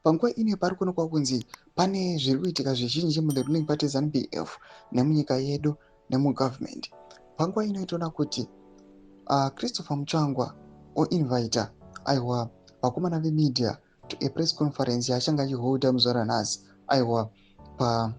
Panguva ino pari kuonekwa kunzi pane zviri kuitika zvizhinji muthe ruling party ZANU PF nemunyika yedu nemugovernment. Panguva ino itoona kuti Christopher Mutsvangwa oinvita, aiwa, vakomana vemedia to a press conference yaachange achiholda muzuva ranhasi, aiwa, pa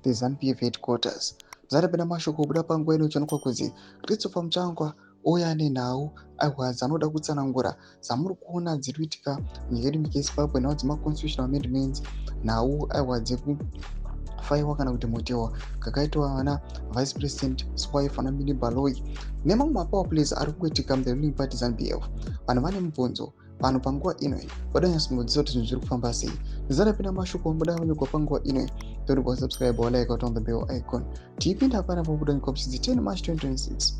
the ZANU PF headquarters. Zarapinda mashoko obuda panguva ino, chionekwa kunzi Christopher Mutsvangwa ouya nenhau, aiwa, dzanoda kutsanangura dzamuri kuona dziri kuitika munyika yedu, nyika yeZimbabwe, nhau dzemaconstitutional amendments, nhau, aiwa, dzekufaiwa kana kuti motewa kakaitwa vana vice president wife ana Mini Baloyi nemamwe mapower plays ari kungoitika muthe ruling party ZANU PF. Vanhu vane mubvunzo. Vanhu panguva ino voda nyatsokungoziva kuti zvinhu zviri kufamba sei. Ndizarapinda mashoko obuda vanyorwa panguva ino. Don't subscribe or like on the bell icon. Tiipinda panapa buda nyika kuchidzi 10 March 2026.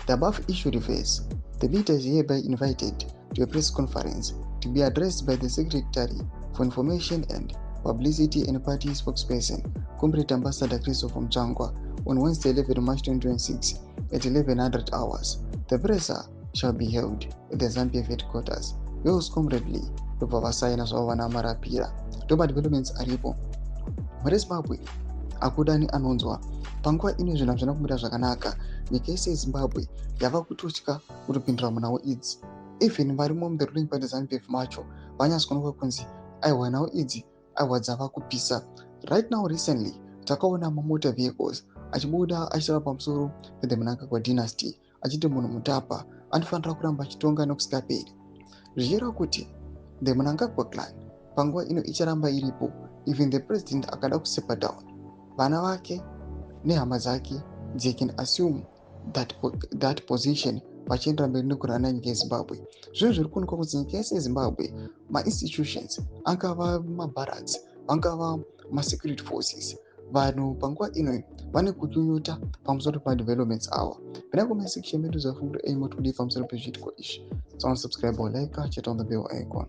The above issue refers, the media is hereby invited to a press conference to be addressed by the Secretary for Information and Publicity and Party spokesperson, Comrade Ambassador Christopher Mutsvangwa, on Wednesday, 11 March 2026 at 1100 hours. The presser shall be held at the ZANU PF headquarters. Yours comradely. Ndobva vasaina zvavo vana Marapira. Ndo madevelopments aripo mhuri Zimbabwe. Akudani anonzwa panguva ino zvinhu hazvina kumira zvakanaka. Nyika yese yeZimbabwe yava kutotya kutopindura munhau idzi. Even varimo muthe ruling party ZANU PF macho vanyatsokuonekwa kunzi, aiwa, nhau idzi, aiwa, dzava kupisa right now. Recently takaona mamotor vehicles achibuda achitaura pamusoro pethe Mnangagwa dynasty, achiti munhu mutapa anofanira kuramba achitonga nokusingaperi, zvichireva kuti the Mnangagwa clan panguva ino icharamba iripo. Even the president akada kustepa down, vana vake nehama dzake, they can assume that position vachiendera mberi nekurana nyika yeZimbabwe. Zvinhu zviri kuonekwa kuti nyika yese yeZimbabwe, mainstitutions, angava mabarracks, vangava masecurity forces, vanhu panguva ino vane kunyunyuta pamusoro pemadevelopments awa. Pina comment section medu, zvafungura aimotodii pamusoro pezviitiko izvi? So subscribe or like, chat on the bell icon.